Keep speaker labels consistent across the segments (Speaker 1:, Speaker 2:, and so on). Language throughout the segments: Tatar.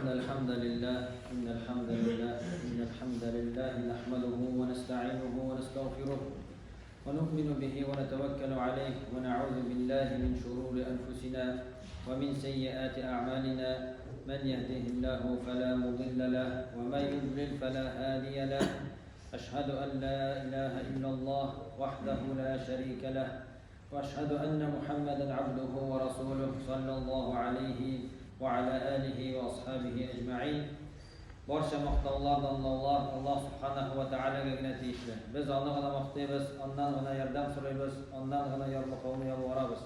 Speaker 1: إن الحمد لله إن الحمد لله إن الحمد لله نحمده ونستعينه ونستغفره ونؤمن به ونتوكل عليه ونعوذ بالله من شرور أنفسنا ومن سيئات أعمالنا من يهده الله فلا مضل له ومن يضلل فلا هادي له أشهد أن لا إله إلا الله وحده لا شريك له وأشهد أن محمدا عبده ورسوله صلى الله عليه وعلى آله وأصحابه أجمعين Барча мактаулар, данлаулар Аллаһ Субханаһу ва Тәгаләгә генә тиешле. Без Аны гына мактыйбыз, Аннан гына ярдәм сорыйбыз, Аннан гына ярлыкауны ялварабыз.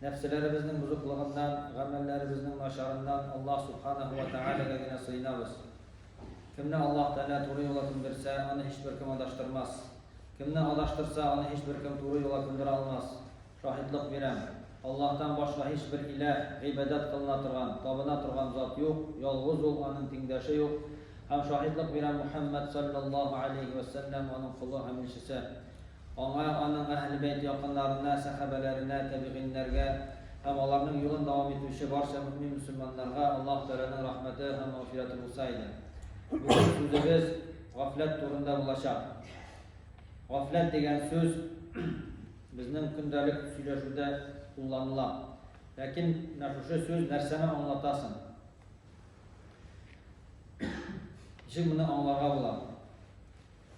Speaker 1: Нәфселәребезнең бозыклыгыннан, гамәлләребезнең начарыннан Аллаһ Субханаһу ва Тәгаләгә генә сыенабыз. Кемне Аллаһ Тәгалә туры юлга күндерсә, аны һичбер кем адаштырмас. Кемне адаштырса, аны һичбер кем туры юлга күндерә алмас. Шаһитлык бирәм, Аллаһтан башка һичбер иләһ, гыйбадәт кылына торган, табына торган зат юк, ялгыз Ул, Аның тиңдәше юк. Һәм шаһитлык бирәм, Мухәммәд салләллаһу галәйһи вә сәлләм Аның колы һәм илчесе. Аңа, аның әһле бәйт якыннарына, сәхабәләренә, тәбигыйннәргә һәм аларның юлын дәвам итүче барча мөэмин-мөселманнарга Аллаһ Тәгаләнең рәхмәте һәм мәгъфирәте булса иде. Бүген сүзебез гафләт турында булачак. Гафләт дигән сүз безнең көндәлек сөйләшүдә кулланыла. Ләкин менә шушы сүз нәрсәне аңлата соң? Ничек моны аңларга була?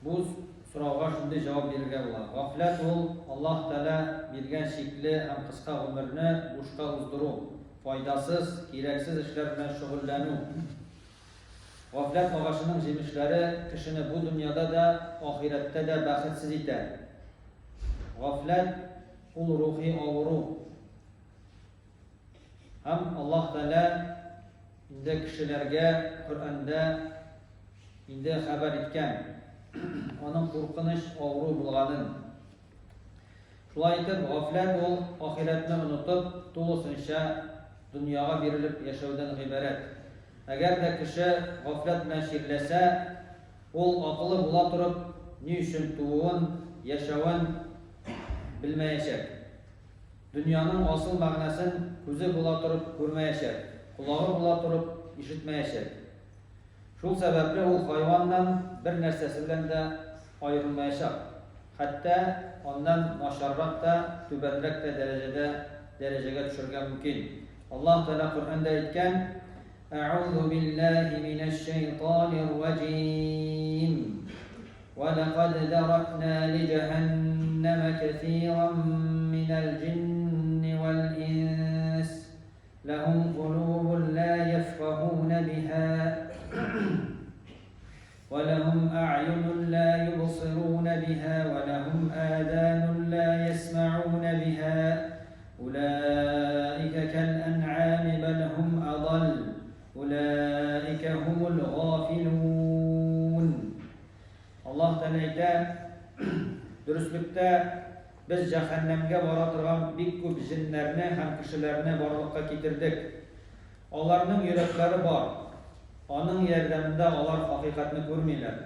Speaker 1: Бу сорауга шундый җавап бирергә була. Гафләт ул Аллаһ Тәгалә биргән чикле һәм кыска гомерне бушка уздыру, файдасыз, кирәксез эшләр белән шөгыльләнү. Гафләт агачының җимешләре кешене бу дөньяда да, ахирәттә дә бәхетсез итә. Гафләт, ул рухи авыру. Һәм Аллаһ Тәгалә инде кешеләргә Коръәндә инде хәбәр иткән, аның куркыныч авыру булганын. Шулай итеп, гафләт ул ахирәтне онытып, тулысынча дөньяга бирелеп яшәүдән гыйбарәт. Әгәр дә кеше гафләт белән чирләсә, ул акылы була торып, ни өчен тууын, яшәвен белмәячәк. Дөньяның асыл мәгънәсен күзе була торып күрмәячәк, колагы була торып ишетмәячәк. Шул сәбәпле ул хайваннан бер нәрсәсе белән дә аерылмаячак, хәтта аннан начаррак та, түбәнрәк тә дәрәҗәдә дәрәҗәгә төшәргә мөмкин. Аллаһ Тәгалә Коръәндә әйткән, Әгъузу биллаһи минәш-шәйтанир раҗим. Вә ләкад зәрәнә лиҗәһәннәмә кәсиран минәл җинни вәл инс. Ләһум кулубун лә йәфкаһуна биһа, вә ләһум әгъюнун лә юбсируна биһа, вә ләһум аданун лә йәсмәгуна биһа, улаика кәл әнъами бәл һум адалл, улаика һумул гафилун. Аллаһ Тәгалә әйтә, Дөреслектә, без җәһәннәмгә бара торган бик күп җеннәрне һәм кешеләрне барлыкка китердек. Аларның йөрәкләре бар, аның ярдәмендә алар хакыйкатьне күрмиләр,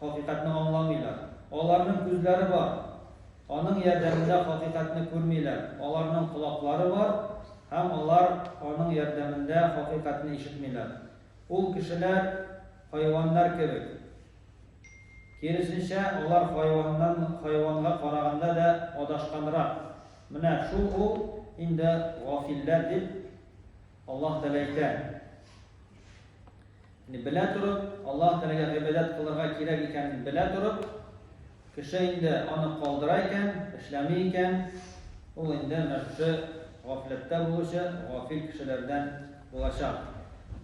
Speaker 1: хакыйкатьне аңламыйлар. Аларның күзләре бар, аның ярдәмендә хакыйкатьне күрмиләр. Аларның колаклары бар, һәм алар аның ярдәмендә хакыйкатьне ишетмиләр. Ул кешеләр хайваннар кебек. Киресенчә, алар хайваннан хайванга караганда да адашканрак. Менә шул ул инде гафилләр дип Аллаһ Тәгалә әйтә. Ягъни белә торып, Аллаһ Тәгаләгә гыйбадәт кылырга кирәк икәнен белә торып, кеше инде аны калдыра икән, эшләми икән, ул инде менә шушы гафләттә булучы гафил кешеләрдән булачак.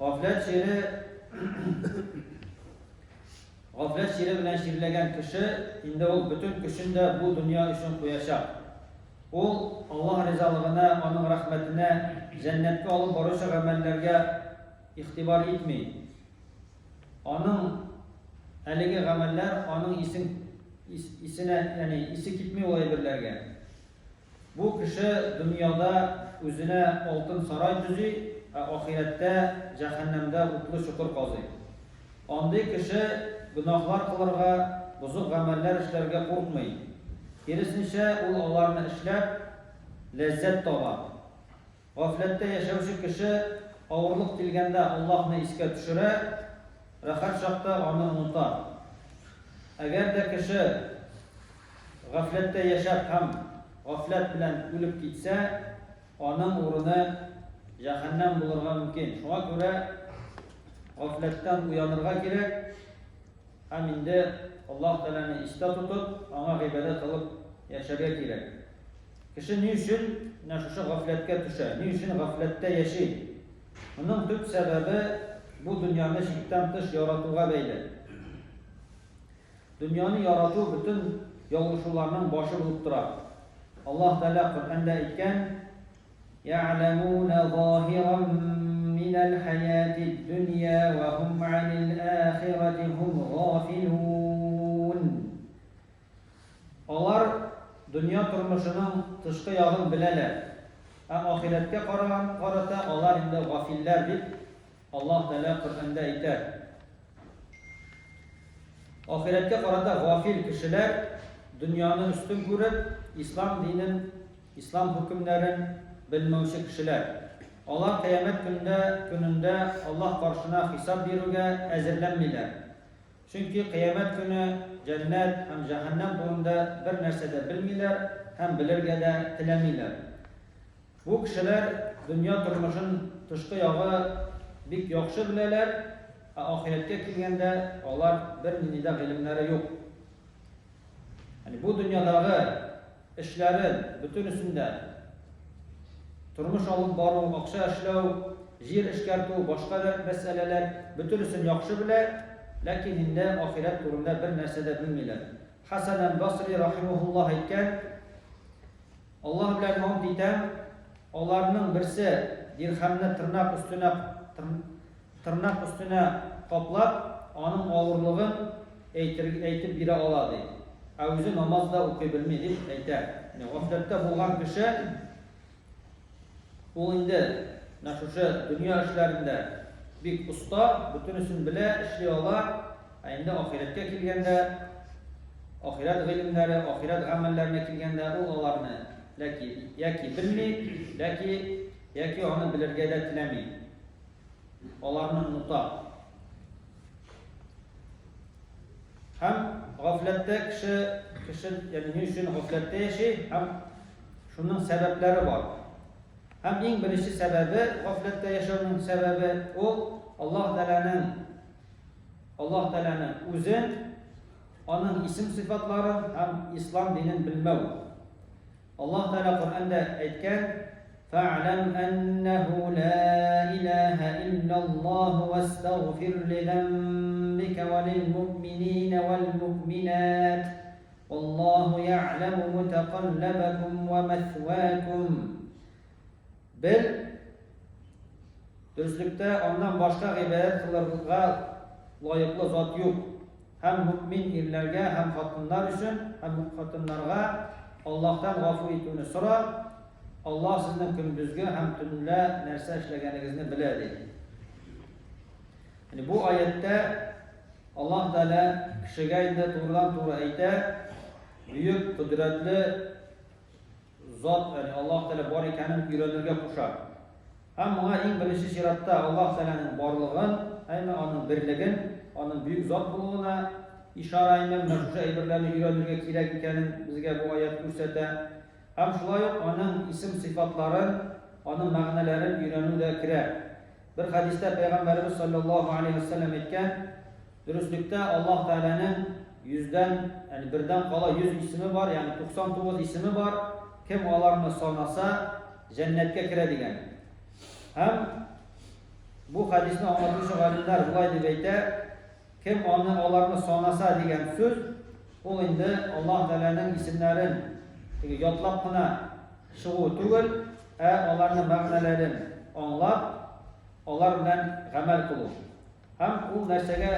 Speaker 1: Гафләт чире Гафләт чире белән чирләгән кеше инде ул бөтен көчен дә бу дөнья өчен куячак. Ул Аллаһ ризалыгына, аның рәхмәтенә, җәннәткә алып баручы гамәлләргә игътибар итми. Аның әлеге гамәлләр аның исен исенә, ягъни исе китми ул әйберләргә. Бу кеше дөньяда үзенә алтын сарай төзи, ә ахирәттә җәһәннәмдә утлы чокыр казый. Андый кеше гөнаһлар кылырга, бозык гамәлләр эшләргә куркмый. Киресенчә, ул аларны эшләп, ләззәт таба. Гафләттә яшәүче кеше. авырлык килгәндә Аллаһны искә төшерә, рәхәт чакта аны оныта. Әгәр дә кеше гафләттә яшәп һәм гафләт белән үлеп китсә, аның урыны җәһәннәм булырга мөмкин. Шуңа күрә гафләттән уянырга кирәк һәм инде Аллаһ Тәгаләне истә тотып, аңа гыйбадәт кылып яшәргә кирәк. Кеше ни өчен менә шушы гафләткә төшә, ни өчен гафләттә яши? Моның төп сәбәбе бу дөньяны чиктән тыш яратуга бәйле. Дөньяны ярату бөтен ялгышуларның башы булып тора. Аллаһ Тәгалә Коръәндә әйткән, Йәгъләмүнә заһиран минәл хәятид дөнья вә һум анил ахирәти һум гафилун. Алар дөнья тормышының тышкы ягын беләләр, ә ахирәткә караган карата алар инде гафилләр дип Аллаһ Тәгалә Коръәндә әйтә. Ахирәткә карата гафил кешеләр дөньяны өстен күреп, ислам динен, ислам хөкемнәрен белмәүче кешеләр. Алар кыямәт көндә көнендә Аллаһ каршына хисап бирүгә әзерләнмиләр. Чөнки кыямәт көне, җәннәт һәм җәһәннәм турында бер нәрсә дә белмиләр һәм белергә дә теләмиләр. Бу кешеләр дөнья тормышын тышкы ягы бик яхшы беләләр, ә ахирәткә килгәндә алар бернинди дә гыйлемнәре юк. Ягъни бу дөньядагы эшләрен бөтенесен дә тормыш алып бару, акча эшләү, җир эшкәртү, башка да мәсьәләләр бөтенесен яхшы белә, ләкин инде ахирәт турында бер нәрсә дә белмиләр. Хәсән әл-Басри рахимаһуллаһ әйткән, Аллаһ белән ант итәм, аларның берсе дирхәмне тырнак өстенә тырнак өстенә каплап, аның авырлыгын әйтер, әйтеп бирә ала, ди. Ә үзе намаз да укый белми, дип әйтә. Менә гафләттә булган кеше ул инде менә шушы дөнья эшләрендә бик оста, бөтенесен белә, эшли ала, Ә инде ахирәткә килгәндә, ахирәт гыйлемнәре, ахирәт гамәлләренә килгәндә, ул аларны ләки яки белми, ләки яки аны белергә дә теләми. Аларны оныта. Һәм гафләттә кеше, кеше, ягъни ни өчен гафләттә яши һәм шуның сәбәпләре бар. Һәм иң беренче сәбәбе, гафләттә яшәүнең сәбәбе, ул Аллаһ Тәгаләнең Аллаһ Тәгаләнең үзен, аның исем-сыйфатларын һәм ислам динен белмәү. Аллаһ Тәгалә Коръәндә әйткән, Фәгъләм әннәһү лә иләһә илляллаһу вәстәгъфир лизәмбикә вә лилмүмининә вәл мүминәт, валлаһу йәгъләмү мутәкалләбәкүм вә мәсвәкүм. Бел, дөреслектә Аннан башка гыйбадәт кылырга лаеклы зат юк. Һәм мөэмин ирләргә һәм хатыннар өчен һәм хатыннарга Аллаһтан гафу итүне сора, Аллаһ сезнең көндезге һәм төнлә нәрсә эшләгәнегезне белә, ди. Ягъни бу аятьтә Аллаһ Тәгалә кешегә инде турыдан-туры әйтә, бөек, кодрәтле Зат, ягъни Аллаһ Тәгалә бар икәнен өйрәнергә куша. Һәм моңа иң беренче чиратта Аллаһ Тәгаләнең барлыгын, әмма аның берлеген, аның бөек зат булуына ишарә, әмма менә шушы әйберләрне өйрәнергә кирәк икәнен безгә бу аять күрсәтә. Һәм шулай ук аның исем-сыйфатларын, аның мәгънәләрен өйрәнү дә керә. Бер хәдистә Пәйгамбәребез салләллаһу алейһи вә сәлләм әйткән, Дөреслектә Аллаһ Тәгаләнең йөздән, ягъни бердән кала 100 исеме бар, ягъни 99 исеме бар, кем аларны санаса, җәннәткә керә дигән. Һәм бу хәдисне аңлатучы галимнәр болай дип әйтә, кем аны аларны санаса дигән сүз, ул инде Аллаһ Тәгаләнең исемнәрен теге ятлап кына чыгу түгел, ә аларның мәгънәләрен аңлап, алар белән гамәл кылу. Һәм ул нәрсәгә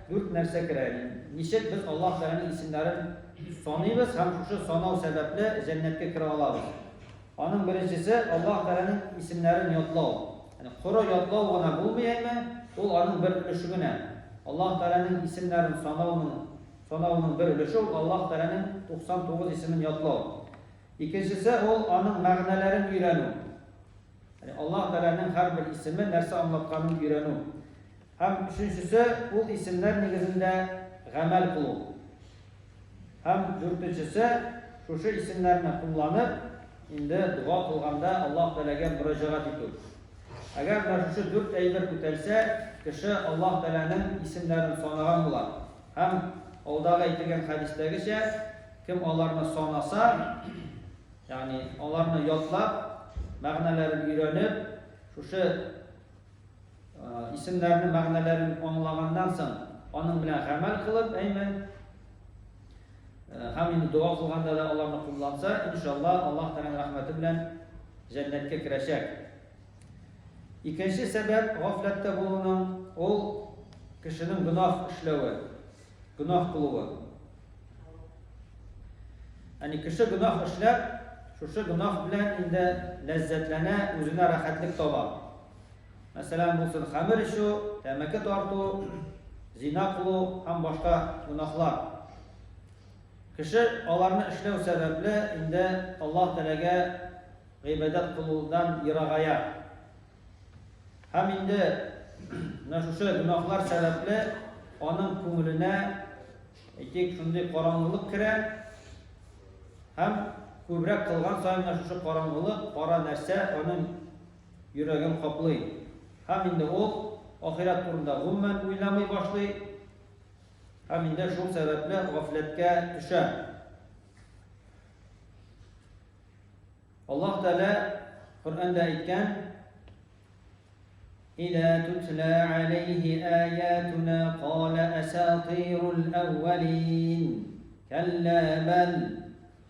Speaker 1: дүрт нәрсә керә, ничек без Аллаһ Тәгаләнең исемнәрен саныйбыз һәм шушы санау сәбәпле җәннәткә керә алабыз. Аның беренчесе, Аллаһ Тәгаләнең исемнәрен ятлау. Ягъни коры ятлау гына булмый әмма, ул аның бер өлеше генә. Аллаһ Тәгаләнең исемнәрен санауның санауның бер өлеше ул Аллаһ Тәгаләнең 99 исемен ятлау. Икенчесе, ул аның мәгънәләрен өйрәнү. Ягъни Аллаһ Тәгаләнең һәрбер исеме нәрсә аңлатканын өйрәнү. Һәм өченчесе, ул исемнәр нигезендә гамәл кылу. Һәм дүртенчесе, шушы исемнәрне кулланып, инде дога кылганда Аллаһ Тәгаләгә мөрәҗәгать итү. Әгәр менә шушы дүрт әйбер үтәлсә, кеше Аллаһ Тәгаләнең исемнәрен санаган була. Һәм алдагы әйтелгән хәдистәгечә, кем аларны санаса, ягъни аларны ятлап, мәгънәләрен өйрәнеп, шушы исемнәрнең мәгънәләрен аңлаганнан соң, аның белән гамәл кылып, әйме, һәм инде дога кылганда да аларны кулланса, иншалла, Аллаһ Тәгаләнең рәхмәте белән җәннәткә керәчәк. Икенче сәбәп гафләттә булуның ул кешенең гөнаһ эшләве, гөнаһ кылуы. Ягъни кеше гөнаһ эшләп, шушы гөнаһ белән инде ләззәтләнә, үзенә рәхәтлек таба. Мәсәлән, булсын хәмер эчү, тәмәке тарту, зина кылу һәм башка гөнаһлар. Кеше аларны эшләү сәбәпле инде Аллаһ Тәгаләгә гыйбадәт кылудан ерагая. Һәм инде менә шушы гөнаһлар сәбәпле аның күңеленә, әйтик, шундый караңгылык керә һәм күбрәк кылган саен менә шушы караңгылык, кара нәрсә аның йөрәген каплый. Һәм инде ул ахирәт турында гомумән уйламый башлый һәм инде шул сәбәпле гафләткә төшә. Аллаһ Тәгалә Коръәндә әйткән, Иза тутла алейхи аятуна кала асатирул әүвәлин, кәллә бәл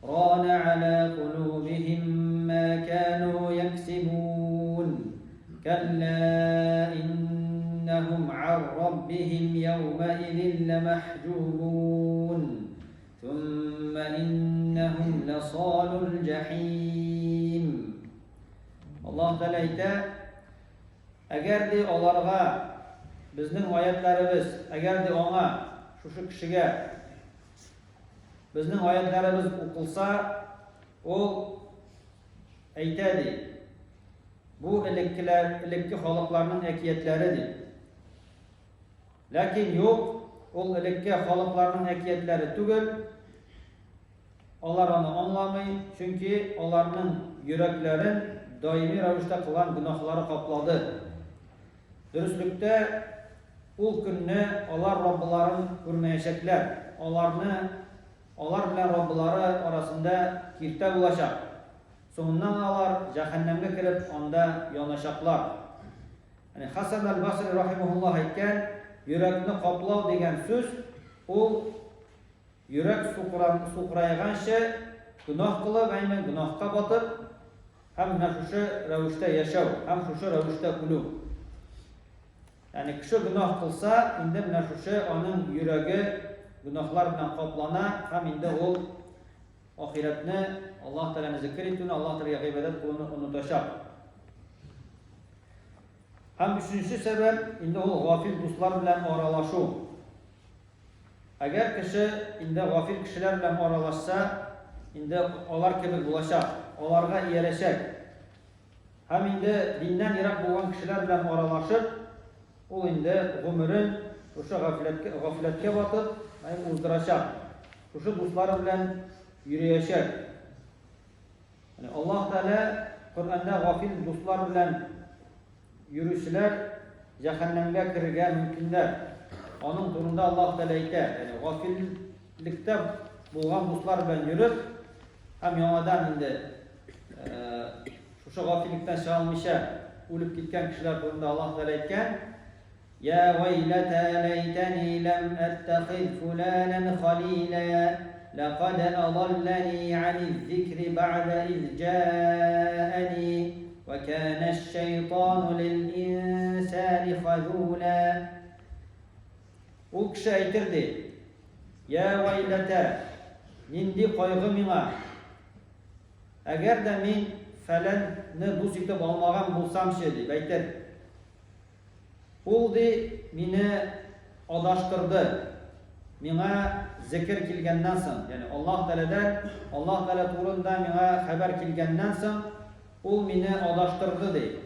Speaker 1: рана аля кулубихим ма кану яксибун, кәллә иннәһум ан раббихим яумәизин ләмәхҗубун. Сумма иннәһум ләсалул җәхим. Аллаһ Тәгалә әйтә, әгәр ди аларга безнең аятларыбыз, әгәр ди аңа, шушы кешегә безнең аятларыбыз укылса, ул әйтә ди, бу элеккеләр, элекке халыкларның әкиятләре ди. Ләкин юк, ул элекке халыкларның әкиятләре түгел, алар аны аңламый, чөнки аларның йөрәкләрен даими рәвештә кылган гөнаһлары каплады. Дөреслектә, ул көнне алар Раббыларын күрмәячәкләр, аларны, алар белән Раббылары арасында киртә булачак. Соңыннан алар, җәһәннәмгә кереп, анда яначаклар. Ягъни Хасан әл-Басри рахимаһуллаһ әйткән, йөрәкне каплау дигән сүз ул йөрәк сукырайганчы гөнаһ кылып, ягъни гөнаһка батып һәм менә шушы рәвештә яшәү һәм шушы рәвештә үлү. Ягъни кеше гөнаһ кылса, инде менә шушы аның йөрәге гөнаһлар белән каплана һәм инде ул ахирәтне, Аллаһ Тәгаләне зикер итүне, Аллаһ Тәгаләгә гыйбадәт кылуны онытачак. Һәм өченче сәбәп, инде ул гафил дуслар белән аралашу. Әгәр кеше инде гафил кешеләр белән аралашса, инде алар кебек булачак, аларга иярәчәк. Һәм инде диннән ерак булган кешеләр белән аралашып, ул инде гомерен шушы гафләткә, гафләткә батып, уздырачак. Шушы дуслары белән йөриячәк. Ягъни Аллаһ Тәгалә Коръәндә гафил дуслар белән йөрүчеләр җәһәннәмгә керергә мөмкиннәр. Аның турында Аллаһ Тәгалә әйтә, ягъни гафиллектә булган дуслар белән йөреп һәм яңадан инде шушы гафиллектән чыга алмыйча үлеп киткән кешеләр турында Аллаһ Тәгалә әйткән, Йә вәйләтә ләйтәни ләм әттәхиз фуләнән халилә, ләкад адалләни ганиззикри бәгъдә из җаәни, вә кәнәш-шәйтану лил-инсани хазулә. Ул кеше әйтер ди, Йә вәйләтә, нинди кайгы миңа! Әгәр дә мин фәләнне дус итеп алмаган булсамчы, дип әйтер. Ул, ди, мине адаштырды, миңа зекер килгәннән соң, ягъни Аллаһ Тәгаләдән, Аллаһ Тәгалә турында миңа хәбәр килгәннән соң, Ул мине адаштырды, ди.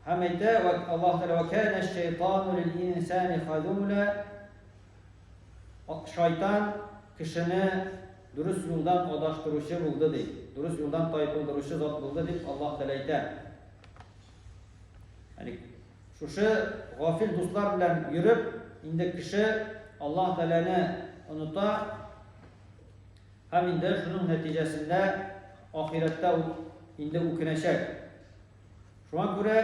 Speaker 1: Һәм әйтә, Аллаһ Тәгалә, "Ва кана шайтану лил инсани хазула". Шайтан кешене дөрес юлдан адаштыручы булды, ди. Дөрес юлдан тайпылдыручы зат булды, дип Аллаһ Тәгалә әйтә. Ягъни шушы гафил дуслар белән йөреп, инде кеше Аллаһ Тәгаләне оныта һәм инде шуның нәтиҗәсендә ахирәттә ул инде үкенәчәк. Шуңа күрә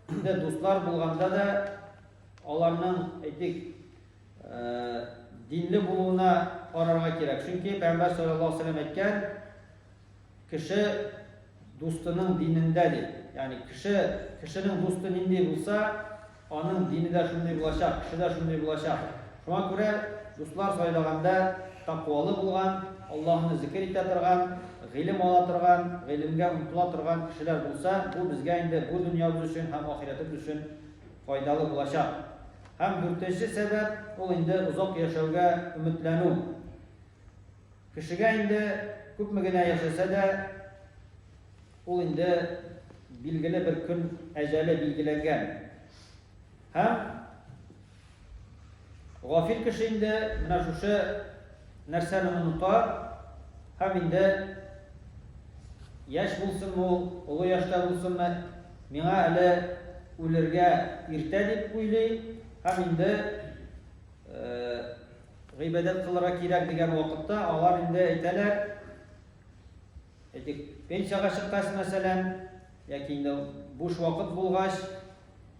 Speaker 1: инде дуслар булганда да аларның, әйтик, динле булуына карарга кирәк. Чөнки Пәйгамбәр саллаллаһу алейһи ва сәлләм әйткән, кеше дустының динендә дип. Ягъни кеше, кешенең дусты нинди булса, аның дине дә шундый булачак, кеше дә шундый булачак. Шуңа күрә дуслар сайлаганда тәкъвалы булган, Аллаһны зикер итә торган, гыйлем ала торган, гыйлемгә омтыла торган кешеләр булса, бу безгә инде бу дөньябыз өчен һәм ахирәтебез өчен файдалы булачак. Һәм дүртенче сәбәп, ул инде озак яшәүгә өметләнү. Кешегә инде күпме генә яшәсә дә, ул инде билгеле бер көн әҗәле билгеләнгән. Һәм гафил кеше инде менә шушы нәрсәне оныта һәм инде яшь булсынмы ул, олы яшьтә булсынмы, миңа әле үлергә иртә дип уйлый һәм инде гыйбадәт кылырга кирәк дигән вакытта алар инде әйтәләр, әйтик, пенсиягә чыккач, мәсәлән, яки инде буш вакыт булгач,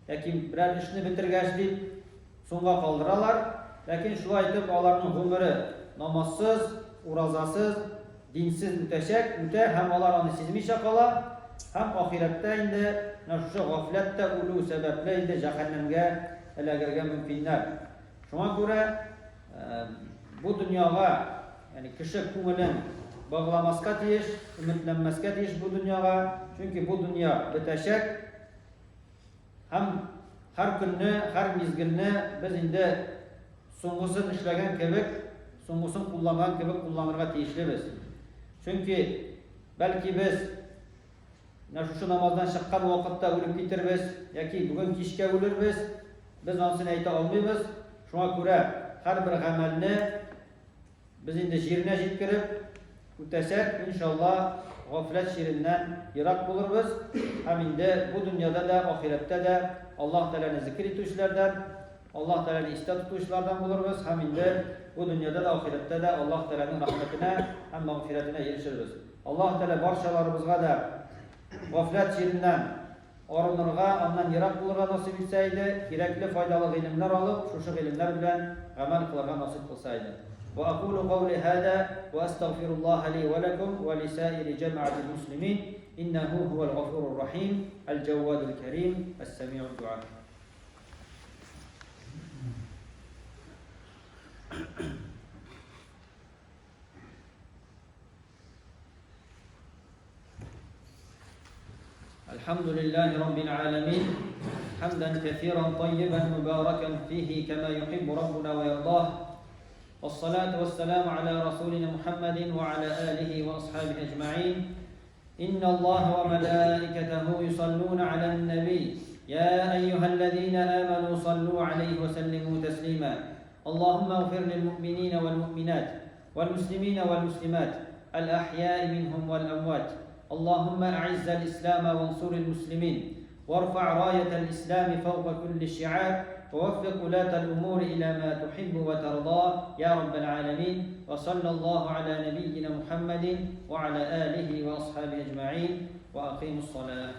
Speaker 1: яки берәр эшне бетергәч дип соңга калдыралар. Ләкин шулай итеп аларның гомере намазсыз, уразасыз, динсез үтәчәк, үтә һәм алар аны сизмичә кала һәм ахирәттә инде менә шушы гафләттә үлү сәбәпле инде җәһәннәмгә эләгергә мөмкиннәр. Шуңа күрә бу дөньяга, ягъни кеше күңелен багламаска тиеш, өметләнмәскә тиеш бу дөньяга, чөнки бу дөнья бетәчәк. Һәм һәр көнне, һәр мизгелне без инде соңгысын эшләгән кебек, соңгысын кулланган кебек кулланырга тиешлебез. Чөнки бәлки без Менә шушы намаздан чыккан вакытта үлеп китербез, яки бүген кичкә үлербез, без анысын әйтә алмыйбыз. Шуңа күрә һәрбер гамәлне без инде җиренә җиткереп үтәсәк, иншалла, гафләт чиреннән ерак булырбыз һәм инде бу дөньяда да, ахирәттә дә Аллаһ Тәгаләне зикер итүчеләрдән, Аллаһ Тәгаләне истә тотучылардан булырбыз һәм инде бу дөньяда да, ахирәттә дә Аллаһ Тәгаләнең рәхмәтенә һәм мәгъфирәтенә ирешербез. Аллаһ Тәгалә барчаларыбызга да гафләт чиреннән арынырга, аннан ерак булырга насыйп итсә иде, кирәкле файдалы гыйлемнәр алып, шушы гыйлемнәр белән гамәл кылырга насыйп кылса иде. Ва акулу каули һада ва астагфируллаһа ли ва лакум ва лисаири җәмәгатил муслимин иннәһу һувал гафурур рахим әл-җаввадул кәрим әс-сәмиуд дуа. الحمد لله رب العالمين حمدا كثيرا طيبا مباركا فيه كما يحب ربنا ويرضاه والصلاة والسلام على رسولنا محمد وعلى آله وأصحابه أجمعين إن الله وملائكته يصلون على النبي يا أيها الذين آمنوا صلوا عليه وسلموا تسليما اللهم اغفر للمؤمنين والمؤمنات والمسلمين والمسلمات الأحياء منهم والأموات اللهم أعز الإسلام وانصر المسلمين وارفع راية الإسلام فوق كل شعار ووفق ولاة الأمور إلى ما تحب وترضى يا رب العالمين وصلى الله على نبينا محمد وعلى آله وأصحابه أجمعين وأقيموا الصلاة.